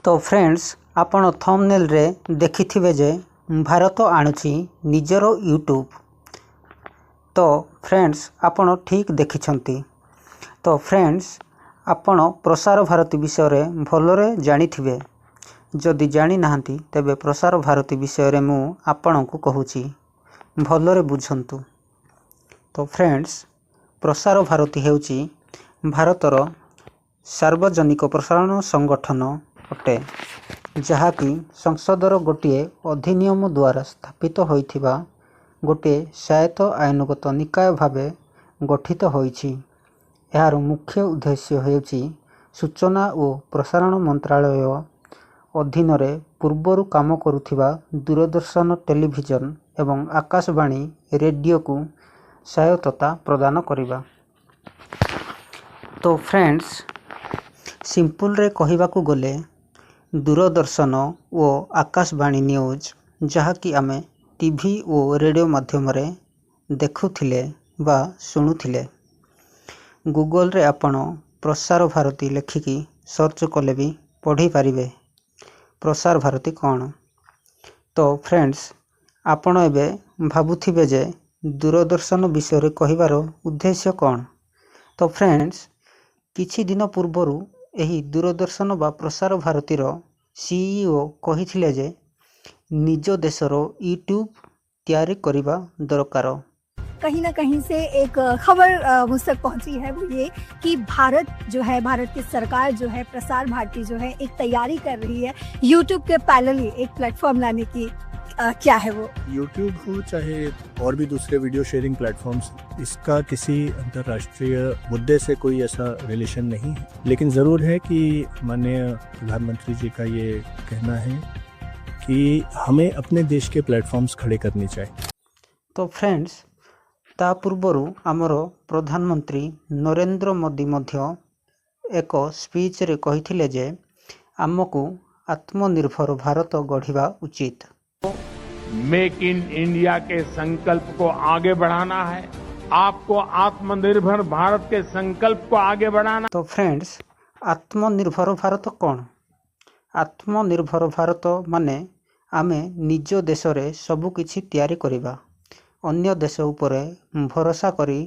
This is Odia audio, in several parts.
ତ ଫ୍ରେଣ୍ଡସ୍, ଆପଣ ଥମ୍ବନେଲ୍ରେ ଦେଖିଥିବେ ଯେ ଭାରତ ଆଣୁଛି ନିଜର ୟୁଟ୍ୟୁବ୍। ତ ଫ୍ରେଣ୍ଡସ୍, ଆପଣ ଠିକ୍ ଦେଖିଛନ୍ତି। ତ ଫ୍ରେଣ୍ଡସ୍, ଆପଣ ପ୍ରସାର ଭାରତୀ ବିଷୟରେ ଭଲରେ ଜାଣିଥିବେ। ଯଦି ଜାଣିନାହାନ୍ତି, ତେବେ ପ୍ରସାର ଭାରତୀ ବିଷୟରେ ମୁଁ ଆପଣଙ୍କୁ କହୁଛି, ଭଲରେ ବୁଝନ୍ତୁ। ତ ଫ୍ରେଣ୍ଡସ୍, ପ୍ରସାର ଭାରତୀ ହେଉଛି ଭାରତର ସାର୍ବଜନିକ ପ୍ରସାରଣ ସଂଗଠନ ଅଟେ, ଯାହାକି ସଂସଦର ଗୋଟିଏ ଅଧିନିୟମ ଦ୍ୱାରା ସ୍ଥାପିତ ହୋଇଥିବା ଗୋଟିଏ ସ୍ୱାୟତ୍ତ ଆଇନଗତ ନିକାୟ ଭାବେ ଗଠିତ ହୋଇଛି। ଏହାର ମୁଖ୍ୟ ଉଦ୍ଦେଶ୍ୟ ହେଉଛି ସୂଚନା ଓ ପ୍ରସାରଣ ମନ୍ତ୍ରାଳୟ ଅଧୀନରେ ପୂର୍ବରୁ କାମ କରୁଥିବା ଦୂରଦର୍ଶନ ଟେଲିଭିଜନ ଏବଂ ଆକାଶବାଣୀ ରେଡ଼ିଓକୁ ସ୍ୱାୟତ୍ତତା ପ୍ରଦାନ କରିବା। ତ ଫ୍ରେଣ୍ଡସ୍, ସିମ୍ପୁଲରେ କହିବାକୁ ଗଲେ ଦୂରଦର୍ଶନ ଓ ଆକାଶବାଣୀ ନ୍ୟୁଜ୍, ଯାହାକି ଆମେ ଟିଭି ଓ ରେଡ଼ିଓ ମାଧ୍ୟମରେ ଦେଖୁଥିଲେ ବା ଶୁଣୁଥିଲେ। ଗୁଗଲରେ ଆପଣ ପ୍ରସାର ଭାରତୀ ଲେଖିକି ସର୍ଚ୍ଚ କଲେ ବି ପଢ଼ିପାରିବେ ପ୍ରସାର ଭାରତୀ କ'ଣ। ତ ଫ୍ରେଣ୍ଡସ୍, ଆପଣ ଏବେ ଭାବୁଥିବେ ଯେ ଦୂରଦର୍ଶନ ବିଷୟରେ କହିବାର ଉଦ୍ଦେଶ୍ୟ କ'ଣ? ତ ଫ୍ରେଣ୍ଡସ୍, କିଛି ଦିନ ପୂର୍ବରୁ ଏହି ଦୂରଦର୍ଶନ ବା ପ୍ରସାର ଭାରତୀର ସିଇଓ କହିଥିଲେ ଯେ ନିଜ ଦେଶର ୟୁଟ୍ୟୁବ୍ ତିଆରି କରିବା ଦରକାର। कहीं ना कहीं से एक खबर मुझ तक पहुंची है, वो ये कि भारत जो है, भारत की सरकार जो है, प्रसार भारती जो है, एक तैयारी कर रही है यूट्यूब के पैरेलली एक प्लेटफॉर्म लाने की। क्या है वो? यूट्यूब हो, चाहे और भी दूसरे वीडियो शेयरिंग प्लेटफॉर्म्स, इसका किसी अंतर्राष्ट्रीय मुद्दे से कोई ऐसा रिलेशन नहीं है। लेकिन ज़रूर है कि माननीय प्रधानमंत्री जी का ये कहना है कि हमें अपने देश के प्लेटफॉर्म्स खड़े करने चाहिए। ତ ଫ୍ରେଣ୍ଡସ୍, ତା ପୂର୍ବରୁ ଆମର ପ୍ରଧାନମନ୍ତ୍ରୀ ନରେନ୍ଦ୍ର ମୋଦି ମଧ୍ୟ ଏକ ସ୍ପିଚ୍ରେ କହିଥିଲେ ଯେ ଆମକୁ ଆତ୍ମନିର୍ଭର ଭାରତ ଗଢ଼ିବା ଉଚିତ। मेक इन इंडिया के संकल्प को आगे बढ़ाना है। आपको आत्मनिर्भर भारत के संकल्प को आगे बढ़ाना ତ ଫ୍ରେଣ୍ଡସ୍, ଆତ୍ମନିର୍ଭର ଭାରତ କ'ଣ? ଆତ୍ମନିର୍ଭର ଭାରତ ମାନେ ଆମେ ନିଜ ଦେଶରେ ସବୁକିଛି ତିଆରି କରିବା, ଅନ୍ୟ ଦେଶ ଉପରେ ଭରସା କରି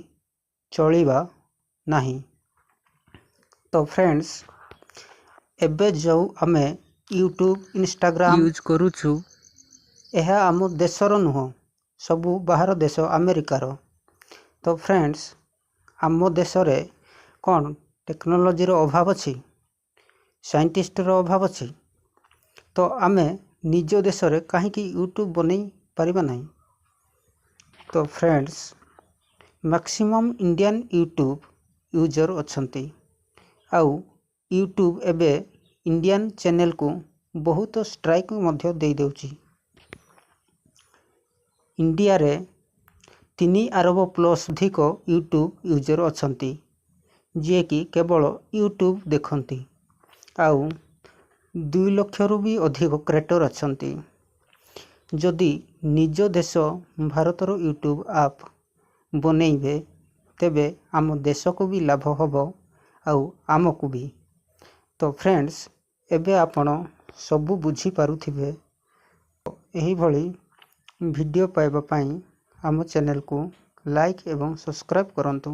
ଚଳିବା ନାହିଁ। ତ ଫ୍ରେଣ୍ଡସ୍, ଏବେ ଯେଉଁ ଆମେ ୟୁଟ୍ୟୁବ୍, ଇନଷ୍ଟାଗ୍ରାମ ୟୁଜ୍ କରୁଛୁ, ଏହା ଆମ ଦେଶର ନୁହଁ, ସବୁ ବାହାର ଦେଶ ଆମେରିକାର। ତ ଫ୍ରେଣ୍ଡସ୍, ଆମ ଦେଶରେ କ'ଣ ଟେକ୍ନୋଲୋଜିର ଅଭାବ ଅଛି? ସାଇଣ୍ଟିଷ୍ଟର ଅଭାବ ଅଛି? ତ ଆମେ ନିଜ ଦେଶରେ କାହିଁକି ୟୁଟ୍ୟୁବ୍ ବନେଇ ପାରିବା ନାହିଁ? ତ friends, maximum Indian YouTube user ଅଛନ୍ତି ଆଉ ୟୁଟ୍ୟୁବ୍ ଏବେ ଇଣ୍ଡିଆନ୍ ଚ୍ୟାନେଲ୍କୁ ବହୁତ ଷ୍ଟ୍ରାଇକ୍ ମଧ୍ୟ ଦେଇଦେଉଛି। ଇଣ୍ଡିଆରେ 3 ଆରବ ପ୍ଲସ୍ ଅଧିକ ୟୁଟ୍ୟୁବ୍ ୟୁଜର୍ ଅଛନ୍ତି, ଯିଏକି କେବଳ ୟୁଟ୍ୟୁବ୍ ଦେଖନ୍ତି, ଆଉ 2 ଲକ୍ଷରୁ ବି ଅଧିକ କ୍ରିଏଟର୍ ଅଛନ୍ତି। ଯଦି ନିଜ ଦେଶ ଭାରତର ୟୁଟ୍ୟୁବ୍ ଆପ୍ ବନେଇବେ, ତେବେ ଆମ ଦେଶକୁ ବି ଲାଭ ହେବ ଆଉ ଆମକୁ ବି। ତ ଫ୍ରେଣ୍ଡସ୍, ଏବେ ଆପଣ ସବୁ ବୁଝିପାରୁଥିବେ। ଏହିଭଳି ଭିଡ଼ିଓ ପାଇବା ପାଇଁ ଆମ ଚ୍ୟାନେଲକୁ ଲାଇକ୍ ଏବଂ ସବସ୍କ୍ରାଇବ୍ କରନ୍ତୁ।